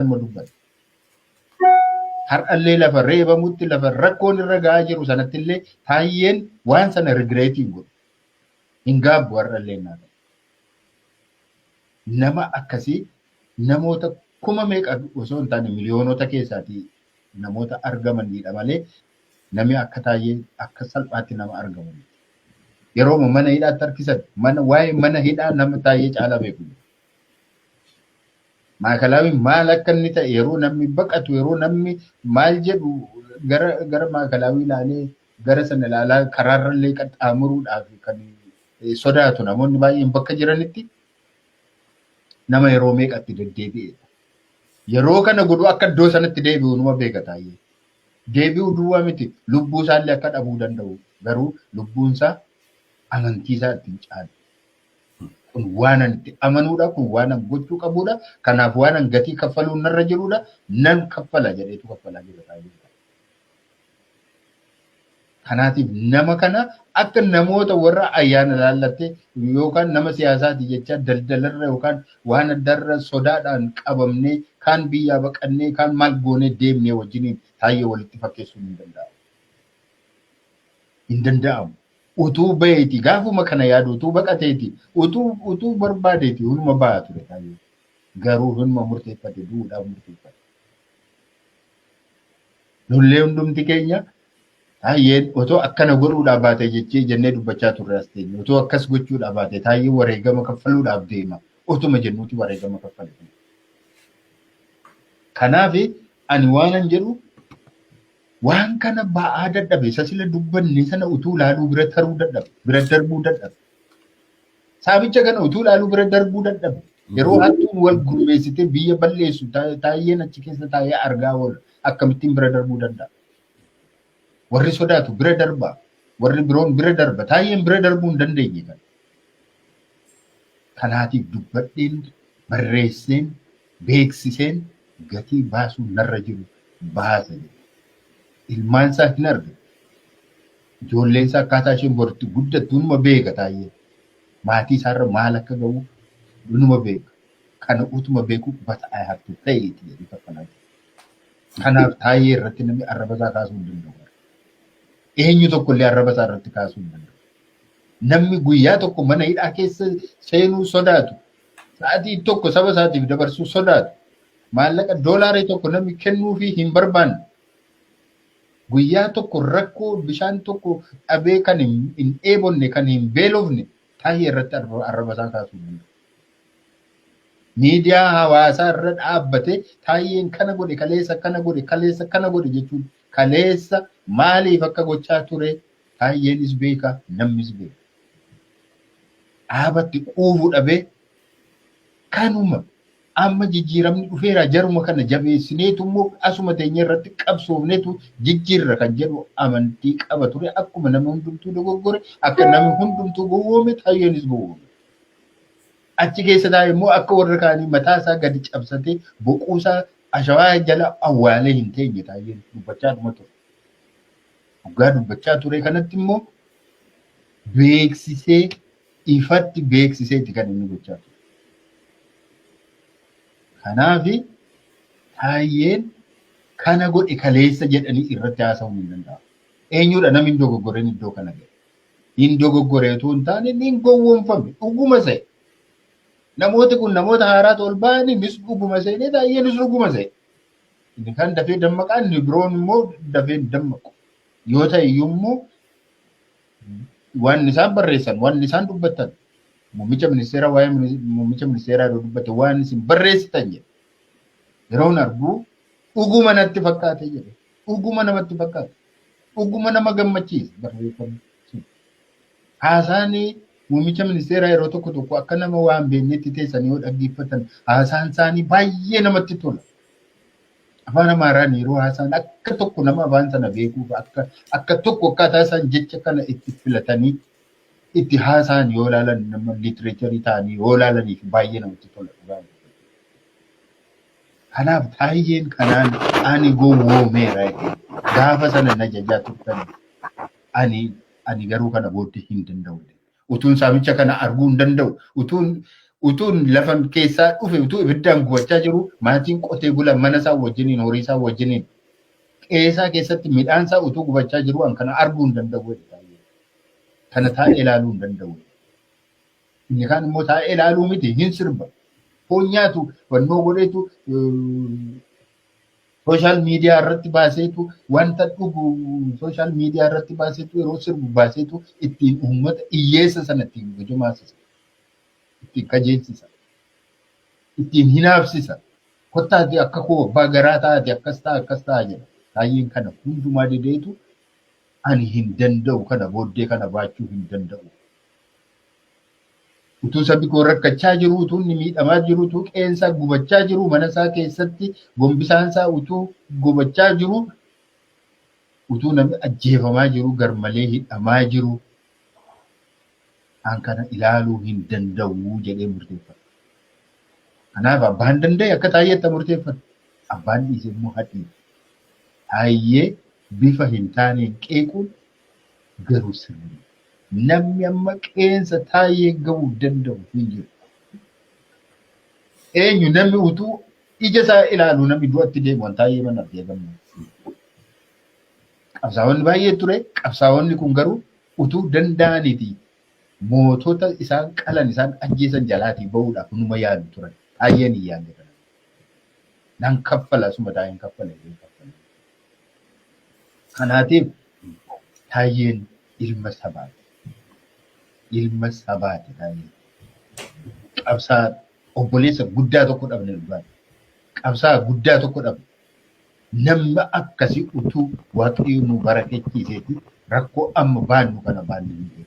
Dubbata. Har'allee lafa reebamutti, lafa rakkoon irra gahaa jiru sanattillee, Taayyeen waan sana regret hin godhu. Hin gaabbu har'allee naa. Nama akkasii namoota kuma meeqa osoo hin taane miliyoonota keessaatii namoota argamanidha malee, namni akka Taayyee akka salphaatti nama argamu. Yeroo mana hidhaatti harkisan, mana waa'ee mana hidhaa nama Taayyee caalaa beeku. Maakalaawii maal akka inni ta'e, yeroo namni baqatu, yeroo namni maal jedhu, gara maakalaawii ilaalee, gara sana ilaalaa karaarrallee qaxxaamuruudhaaf kan sodaatu namoonni baay'een bakka jiranitti, nama yeroo meeqatti deddeebi'edha. Yeroo kana godhu akka iddoo sanatti deebi'u numa beeka Taayyee. Deebi'uu duwwaa miti, lubbuu isaallee akka dhabuu danda'u, garuu lubbuun isaa amantii isaa ittiin caalu. Kun waan ani itti amanuudha, kun waan ani gochuu qabuudha, kanaaf waan ani gatii kaffaluun narra jiruudha, nan kaffala jedheetu kaffalaa jira Taayyee. Kanaatiif nama kana akka namoota warra ayyaana laallattee yookaan nama siyaasaati jecha daldalarra yookaan waan addarra sodaadhaan qabamnee, kaan biyyaa baqannee, kaan maal goonee deemnee wajjiniin Taayyee walitti fakkeessuun hin danda'amu. Hin danda'amu. Utuu baheeti, gaafuma kana yaadu utuu baqateeti, utuu barbaadeeti, hunduma ba'a ture Taayyee. Garuu hunduma murteeffate, du'uudhaaf murteeffate. Nullee hundumti keenya Taayyeen otoo akkana godhuudhaaf baate jechee jennee dubbachaa turre as teenye. Otoo akkas gochuudhaaf baate, Taayyeen wareegama kaffaluudhaaf deema. Otuma jennuuti wareegama kaffale. Kanaaf ani waanan jedhu, waan kana ba'aa dadhabe, isa sila dubbanne sana utuu ilaaluu bira taruu dadhabe, bira darbuu dadhabe. Saamicha kana utuu ilaaluu bira darbuu dadhabe. Yeroo hattuun wal gurmeessitee biyya balleessu, Taayyeen achi keessa taa'ee argaa oola. Akkamittiin bira darbuu danda'a? Warri sodaatu bira darba. Warri biroon bira darba. Taayyeen bira darbuu hin dandeenye kana. Kanaatiif dubbadheen, barreesseen, beeksiseen gatii baasuu narra jiru baasa jedhe. Ilmaan isaa hin arga. Ijoolleen isaa akkaataa isheen boritti guddattu numa beeka Taayyeen. Maatii isaarra maal akka ga'u numa beeka. Kana utuma beeku, "But I have to pay it," jedhee kaffalaa jira. Kanaaf Taayyee irratti namni arraba isaa kaasuu hin danda'u. Eenyu tokko illee arraba isaa irratti kaasuu hin danda'u. Namni guyyaa tokko mana hidhaa keessa seenuu sodaatu, sa'aatii tokko saba isaatiif dabarsuu sodaatu, maallaqa doolaarii tokko namni kennuufii hin barbaanne, guyyaa tokko rakkoo bishaan tokko dhabee kan hin dheebonne, kan hin beelofne, Taayyee irratti arraba isaa kaasuu hin danda'u. Miidiyaa hawaasaa irra dhaabbatee Taayyeen kana godhe kaleessa, kana godhe kaleessa, kana godhe jechuun, kaleessa maaliif akka gochaa ture Taayyeenis beeka, namnis beeka. Dhaabatti quufuu dhabee kanuma amma jijjiiramni dhufeera, jaruma kana jabeessineetu immoo asuma teenya irratti qabsoofneetu jijjiirra kan jedhu amantii qaba ture. Akkuma namni hundumtuu dogoggore, akka namni hundumtuu gowwoome, Taayyeenis gowwoome. Achi keessa taa'e immoo akka warra kaanii mataa isaa gadi cabsatee boquusaa ashawaa jala awwaalee hin teenye. Taayyeen dubbachaa dhuma ture. Dhugaa dubbachaa ture kanatti immoo beeksisee, ifatti beeksiseeti kan inni gochaa ture. Kanaaf Taayyeen kana godhe kaleessa jedhanii irratti haasa'uun hin danda'amu. Eenyudha namni hin dogoggoreen iddoo kana ga'e? Hin dogoggore utuu hin taane, ni gowwoomfame, dhuguma se'e. Namooti kun namoota haaraatu ol ba'anii nis dhuguma seenee, Taayyeenis dhuguma se'e. Inni kan dafee dammaqaa, inni biroon immoo dafee hin dammaqu. Yoo ta'e iyyuu immoo waan isaan barreessan, waan isaan dubbatan, muummicha ministeeraa, waa'ee muummicha ministeeraa yeroo dubbate, waan isin barreessitan jedhe. Yeroon argu dhuguma natti fakkaate jedhe. Dhuguma namatti fakkaate. Dhuguma nama gammachiisa barreeffamni sun. Haasaan muummicha ministeeraa yeroo tokko tokko akka nama waan beeknetti teessanii yoo dhaggeeffatan, haasaan isaanii baay'ee namatti tola. Afaan Amaaraan yeroo haasaan akka tokko nama afaan sana beekuuf akka tokko akkaataa isaan jecha kana itti filatanii itti haasaan yoo ilaalan, nama literature ta'anii yoo ilaalaniif baay'ee namatti tola dhugaa. Kanaaf Taayyeen kanaan ani gowwoomeera jedhee gaafa sana na jajaa turtan, ani garuu kana booddee hin danda'u. Utuun saamicha kana arguu hin danda'u. Utuun Utuu lafa keessaa dhufe utuu ibiddaan gubachaa jiru, maatiin qotee bulaa mana isaa wajjiniin, horii isaa wajjiniin, qe'ee isaa keessatti midhaan isaa utuu gubachaa jiru, an kana arguu hin danda'u. Kana taa'ee ilaaluu hin danda'u. Inni kaan immoo taa'ee ilaaluu miti, hin sirba. Foon nyaatu fannoo godheetu social media irratti baaseetu, wanta dhugu social media irratti baaseetu, yeroo sirbu baaseetu, ittiin uummata hiyyeessa sana ittiin gojomaasisa. Ittiin kajeelsisa. Ittiin hinaafsisa. Kottaati akka koo abbaa garaa taate, akkas ta'a, akkas ta'a jedha. Taayyeen kana hundumaa dideetu, ani hin danda'u, kana booddee kana baachuu hin danda'u. Utuu sabni koo rakkachaa jiru, utuu inni miidhamaa jiru, utuu qeensaa gubachaa jiru, mana isaa keessatti gombisaan isaa utuu gubachaa jiru, utuu namni ajjeefamaa jiru, garmalee hidhamaa jiru, an kana ilaaluu hin danda'u jedhee murteeffata. Kanaaf abbaan danda'e akka Taayyeetti murteeffata. Abbaan dhiise immoo hadhiisa. Taayyee bifa hin taaneen qeequun garuu sirrii. Namni amma qeensa Taayyee ga'uu danda'u hin jiru. Eenyu namni utuu ija isaa ilaalu namni du'atti deemu waan Taayyee mana argee gammadu? Qabsaa'onni baay'ee ture. Qabsaa'onni kun garuu utuu danda'aniiti mootota isaan qalan, isaan ajjeesan jalaatii bahuudhaaf numa yaalu turan. Taayyeen hin yaalle kana. Nan kaffala, suma taa'een kaffala jedhee kaffala. Kanaatiif Taayyeen ilma sabaati. Ilma sabaati Taayyeen. Qabsaa obboleessa guddaa tokko dhabne dhugaadha. Qabsaa guddaa tokko dhabne. Namni akkasii utuu Waaqayyo nu barakechiiseeti rakkoo amma baannu kana baannu hin jiru.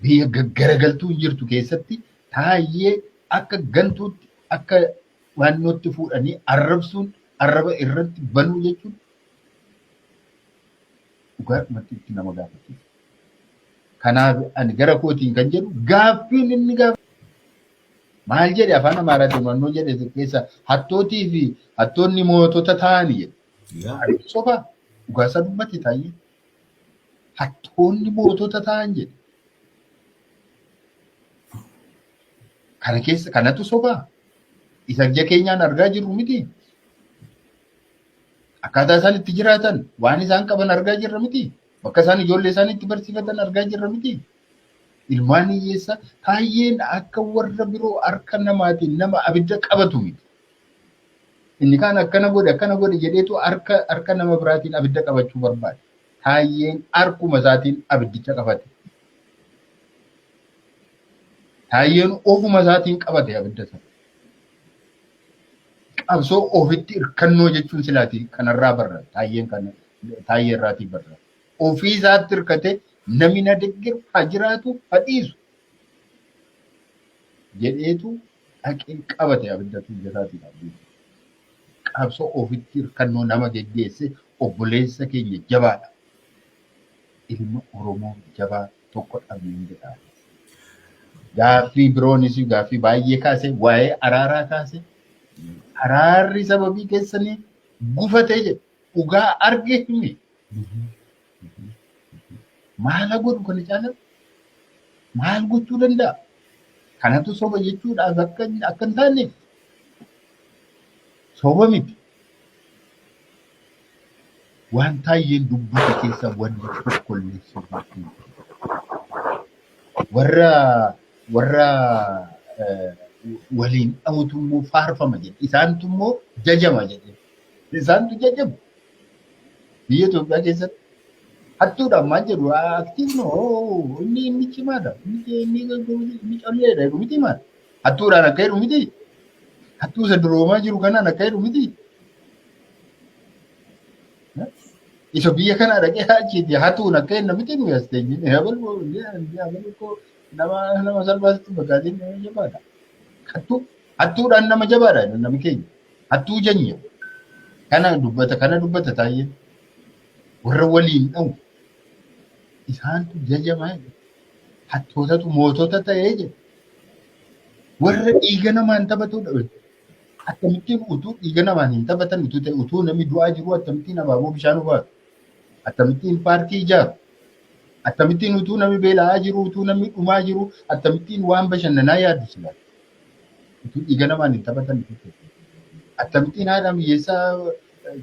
Biyya gaggaragaltuu hin jirtu keessatti Taayyee akka gantuutti, akka waannootti fuudhanii arrabsuun, arraba irratti banuu jechuun dhugaadhumatti itti nama gaafachiisa. Kanaaf ani gara kootiin kan jedhu, gaaffiin inni gaafa maal jedhe, afaan Amaaraatiin wannoo jedhe keessa, hattootii fi hattoonni mootota ta'anii jedhe. Soba dhugaasaa dubbate Taayyee. Hattoonni mootota ta'an jedhe. Kana keessa kanatu sobaa. Isa ija keenyaan argaa jirru miti. Akkaataa isaan itti jiraatan, waan isaan qaban argaa jirra miti. Bakka isaan ijoollee isaanii itti barsiifatan argaa jirra miti. Ilmaan hiyyeessaa, Taayyeen akka warra biroo harka namaatiin nama abidda qabatu miti. Inni kaan akkana godhe, akkana godhe jedheetu harka nama biraatiin abidda qabachuu barbaada. Taayyeen harkuma isaatiin abiddicha qabate. Taayyeen ofuma isaatiin qabate abidda sana. Qabsoo ofitti hirkannoo jechuun silaati kanarraa barra. Taayyeen kana Taayyee irraatii barra. Ofii isaatti hirkate, namni na deeggaru haa jiraatu haa dhiisu jedheetu dhaqee qabate abidda ija isaatiin abdii. Qabsoo ofitti hirkannoo nama geggeesse obboleessa keenya jabaadha. Ilma Oromoo jabaa tokko dhabneen jedha. Gaaffii biroonis gaaffii baay'ee kaase, waa'ee araaraa kaase. Araarri sababii keessanii gufatee jedhe, dhugaa arge hime. Maala godhu kana caala maal gochuu danda'a? Kanatu soba jechuudhaaf akka hin taane, soba miti. Waan Taayyeen dubbate keessa wanni tokkollee soba hin jiru. Warra waliin dhawutu immoo faarfama jedhe. Isaantu immoo jajama jedhe. Isaantu jajamu. Biyya Itoophiyaa keessatti hattuudhaan maal jedhu? Active no, inni cimaadha. Inni colleedha jedhu miti maal? Hattuudhaan akka jedhu miti. Hattuu isa duroomaa jiru kanaan akka jedhu miti. Isa biyya kana dhaqee achitti hatuun akka hin miti, nuyi as teenye. Abalu nama salphaatti fakkaatiin nama jabaadha. Hattuu hattuudhaan nama jabaadha namni keenya. Hattuu janya. Kana dubbata, kana dubbata Taayyeen. Warra waliin dha'u isaantu jajamaa jedhe. Hattootatu mootota ta'ee jedhe. Warra dhiiga namaan taphatudha. Akkamittiin utuu dhiiga namaan hin taphatan utuu ta'e, utuu namni du'aa jiru akkamittiin abaaboo bishaan obaatu? Akkamittiin paarkii ijaaru? Akkamittiin utuu namni beela'aa jiru, utuu namni dhumaa jiru, akkamittiin waan bashannanaa yaaddu silaa? Utuu dhiiga namaan hin taphatan. Akkamittiin haadha hiyyeessaa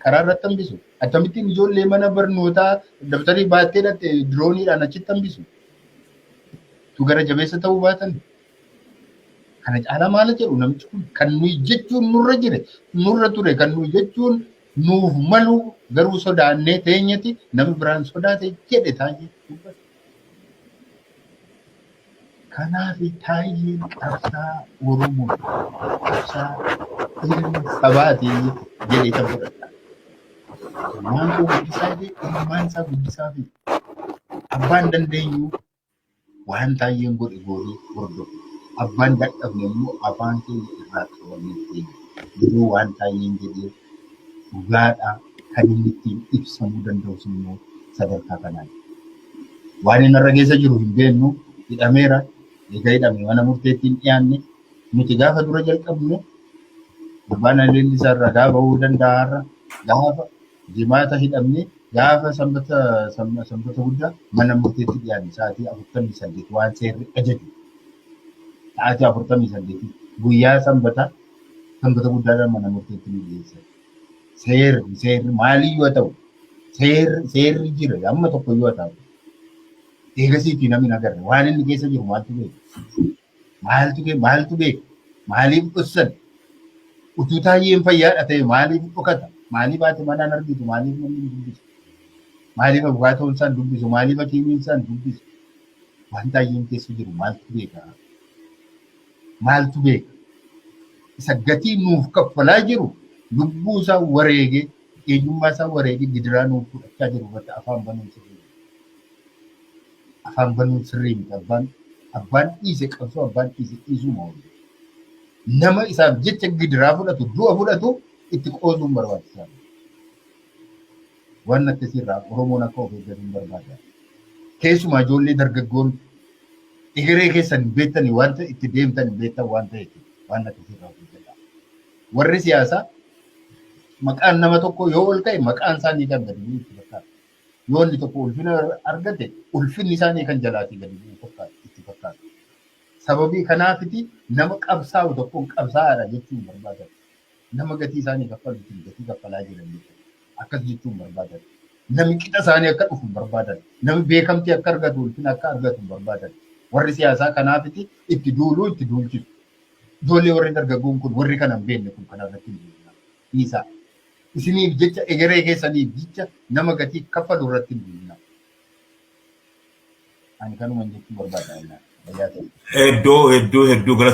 karaa irratti hambisu? Akkamittiin ijoollee mana barnootaa dabtarii baattee dhatte dirooniidhaan achitti hambisu? Utuu gara jabeessa ta'uu baatan. Kana caalaa maal jedhu namichi kun? Kan nuyi jechuun nurra jire, nurra ture, kan nuyi jechuun nuuf malu garuu sodaannee teenyati namni biraan sodaate jedhe Taayyee dubbata. Kanaaf Taayyeen qabsaa Oromoo, qabsaa ilma sabaati jedhee kan fudhata. Ilmaan koo guddisaa jedhe, ilmaan isaa guddisaa fi abbaan dandeenyu waan Taayyeen godhe goonee hordofu. Abbaan dadhabne immoo afaan keenya irraa qabamee keenya. Garuu waan Taayyeen jedhee dhugaadhaa, kan inni ittiin ibsamuu danda'us immoo sadarkaa kanaan. Waan inni irra keessa jiru hin beeknu, hidhameera. Egaa hidhame mana murteetti hin dhiyaanne. Nuti gaafa dura jalqabne gurbaan leellisaa irraa gaafa bahuu danda'a har'a, gaafa Jimaata hidhamne, gaafa Sanbata guddaa mana murteetti dhiyaanne, sa'aatii 48 waan seerri ajaju. Sa'aatii 48 guyyaa Sanbata guddaadhaan mana murteetti nu dhiyeessan. Seerri maaliyyuu haa ta'u, seerri jira amma tokko iyyuu haa ta'u. Eegasiitii namni hin agarre, waan inni keessa jiru maaltu beeka? Maaltu beeka? Maaliif dhossan? Utuu Taayyeen fayyaadha ta'e maaliif dhokata? Maaliif haati manaan argitu? Maaliif namni hin dubbisu? Maaliif abukaatoon isaan dubbisu? Maaliif hakiimiin isaan dubbisu? Waan Taayyeen keessa jiru maaltu beeka? Maaltu beeka? Isa gatii nuuf kaffalaa jiru, lubbuu isaa wareegee, eenyummaa isaa wareegee gidiraa nuuf fudhachaa jiru irratti afaan banuun sirrii miti. Afaan banuun sirrii miti. Abbaan dhiise qabsoo, abbaan dhiise dhiisuu malu. Nama isaaf jecha gidiraa fudhatu, du'a fudhatu itti qoosuun barbaachisaa. Waan akkasiirraa Oromoon akka of eeggatu hin barbaada. Keessumaa ijoollee dargaggoon egeree keessan hin beektanii, wanta itti deemtan hin beektan waan ta'eef, waan akkasiirraa of eeggadha. Warri siyaasaa maqaan nama tokko yoo ol ka'e maqaan isaanii kan gadi bu'u itti fakkaata. Yoo inni tokko ulfina argate ulfinni isaanii kan jalaatii gadi bu'u fakkaata itti fakkaata. Sababii kanaafiti nama qabsaa'u tokkoon qabsaa'aadha jechuun barbaadan. Nama gatii isaanii kaffaluutiin gatii kaffalaa jiran jechuudha. Akkas jechuun barbaadan. Namni qixa isaanii akka dhufu hin barbaadan. Namni beekamtii akka argatu, ulfina akka argatu hin barbaadan. Warri siyaasaa kanaafiti itti duuluu, itti duulchisu. Ijoollee warri dargaggoon kun, warri kana hin beekne kun, kana irratti hin duulina. Dhiisaa. Isiniif jecha, egeree keessaniif jecha, nama gatii kaffalu irratti hin duulina. Ani kanuma jechuu barbaada. Fayyaa ta'e. Hedduu hedduu hedduu galata.